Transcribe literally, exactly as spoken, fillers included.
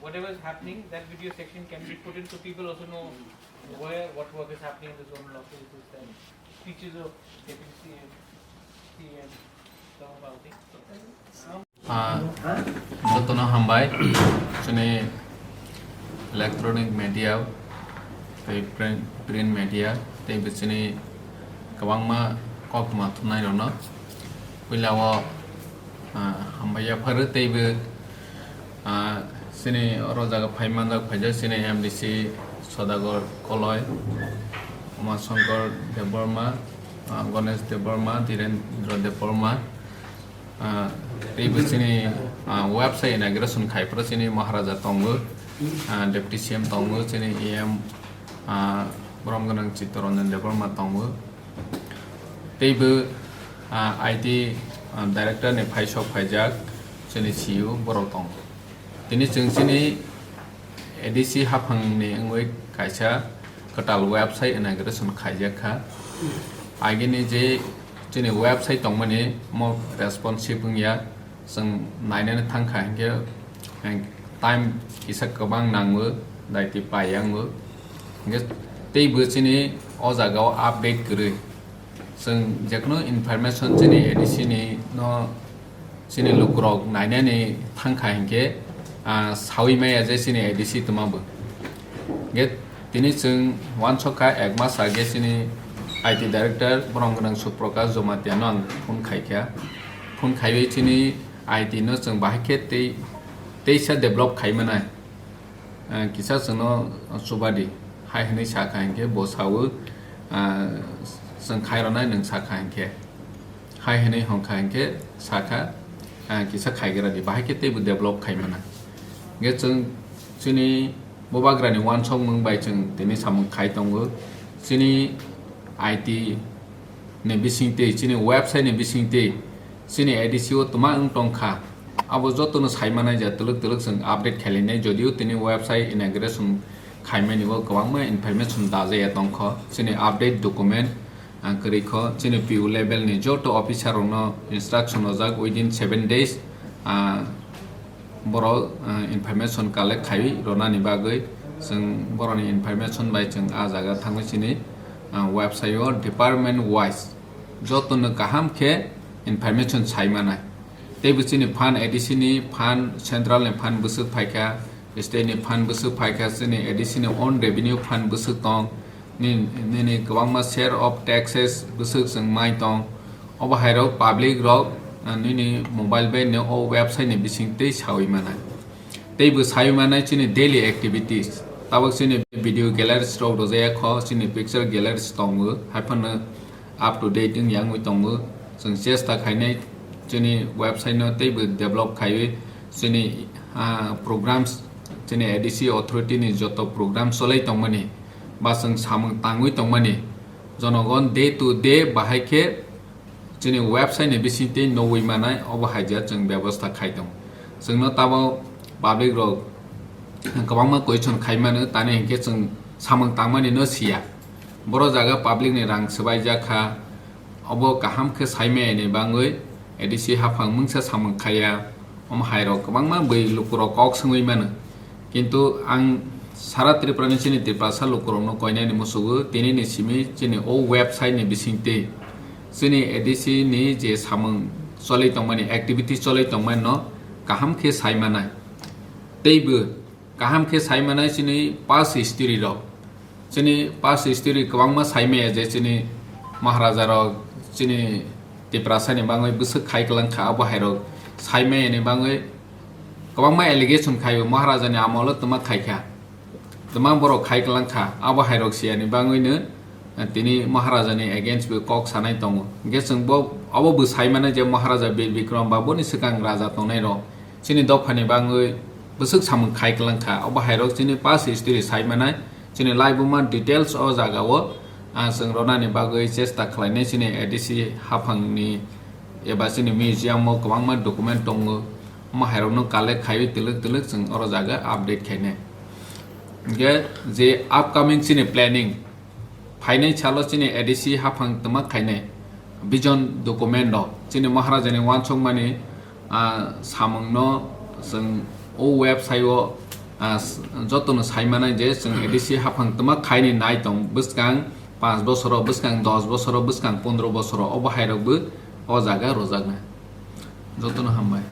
Whatever is happening, that video section can be put in so people also know where, what work is happening in the zonal offices and speeches of Deputy C M, C M, some of our things. Ah, jotono hambai, chini electronic media, tei print, print media, tei bo chini kwbangma koktwma thumnai rokno. Puila o, ah, hambai yapharo tei bo, ah, chini oro jaga phai manjak phaijak chini M D C Sodagar Koloi, Uma Shankar Debbarma, ah, Ganesh Debbarma, Dhirendra Debbarma, ah, tei bo chini, ah, website inauguration khai phuru chini Maharaja tongo, ah, Deputy C M tongo, chini E M, ah, Borom Gwnang Chittaranjan Debbarma tongo. Tei bo, ah, I T, ah, director ni phaisok phaijak chini C E O borok tongo. Tini chwng chini A D C haphang ni wngwi kaisa kwtal website inauguration khaijak kha. Agini je chini website tongmani mo responsive wngya. Chwng nainani thangkha hinkhe, eh, time kisa kwbang nango, daiti pai yango. Hinkhe teibo chini o jagao update kwrwi. Chwng jekono information chini A D C ni no chini lukurok nainani thangkha hinkhe, ah, sawi maya je chini A D C twmabo. Hinkhe tini chwng uansukha ek mas age chini I T director Borom Gwnang Suprakash Jamatia no ang phone khaikha. Phone khaiwi chini I T no chwng bahai khe tei, teisa develop khai manai. Ah, kisa chwngno chubadi hai hwnwi sakha hinkhe bo sawi, ah, chwng khai rwnai nwng sakha hinkhe. Hai hwnwi hwnkha hinkhe sakha, ah, kisa khaigra di, bahai khe teibo develop khai manai. Hinkhe chwng chini bubagrani uansukmung bai chwng tini samung khai tongo. Chini I T ni bisingtwi, chini website ni bisingtwi, chini A D C o twma wng tongkha. Abo jotono sai manai je twlwk twlwk chwng update khailai nai, jodio tini website inauguration khaimani o kwbangma information dajaya tongkho. Chini update document, ah, kwrwi kho, chini P O level ni joto officer rokno instruction rojak within seven days, ah, borok, ah, information collect khai ronani bagwi chwng borokni information bai chwng ah jaga thangwi chini, ah, website o department wise jotono kaham khe information sai manai. Teibo chini fund, A D C ni fund, central ni fund bwswk phaikha, state ni fund bwswk phaikha, chini A D C ni own revenue fund bwswk tong, ni-, nini kwbangma share of taxes bwswk chwng mai tong. Obo hairok public rok, ah, nini mobile bai no o website ni bisingtwi sawi manai. Teibo sawi manai chini daily activities. Tabuk chini video galleries rok rwjaya kho, chini picture galleries tongo, haiphano up to date wngya wngwi tongo. Chwng chesta khainai chini website no teibo develop khaiwi chini, ah, programs, chini A D C authority ni joto program cholai tongmani ba chwng samung tangwi tongmani jonogon day to day bahai khe chini website ni bisingtwi nugwi manai, obo haija chwng bebosta khai tongo. Chwngno tabo public rok kwbangma question khai mano, tani hinkhe chwng samung tangmani no siya. Boro jaga public ni rang swbaijak kha, obo kaham khe sai maya ni bangwi A D C haphang mungsa samung khaiya, omo hairok kwbangma bwi lukurok kok swngwi mano. Kintu ang sara Tripura ni chini Tiprasa lukurokno koinani musugo, tini ni simi chini o website ni bisingtwi chini A D C ni je samung cholai tongmani, activity cholai tongmani no kaham khe sai manai. Teibo kaham khe sai manai chini past history rok. Chini past history kwbangma sai maya je chini Maharaja rok chini Tiprasa ni bangwi bwswk khai kwlang kha, abo hairok sai maya ni bangwi kwbangma allegation khaio, Maharaja ni amolo twma khai kha, twma borok khai kwlang kha, abo hairok siya ni bangwi no, eh, tini Maharaja ni against bo kok sanai tongo. Hinkhe chwng bo, abo bo sai mano je Maharaja Bir Bikram ba boni swkang raja tongnai rok chini dopha ni bangwi bwswk samung khai kwlang kha, abo hairok chini past history sai manai. Chini laibuma details o jaga o, ah, chwng ronani bagwi chesta khlainai chini A D C haphang ni eba chini museum o kwbangma document tongo, omo hairokno collect khaiwi twlwk twlwk chwng oro jaga update khainai. Hinkhe je upcoming chini planning phainai salo chini A D C haphang twma khainai vision document o chini Maharaja ni uansukmani, ah, samung no chwng O website o, ah, s-, jotono saimanai je chwng A D C haphang twma khaini nai tong bwskang panch bosoro, bwskang dos bosoro, bwskang pondro bosoro, obo hairokbo o jaga rojaknai. Jotono hambai.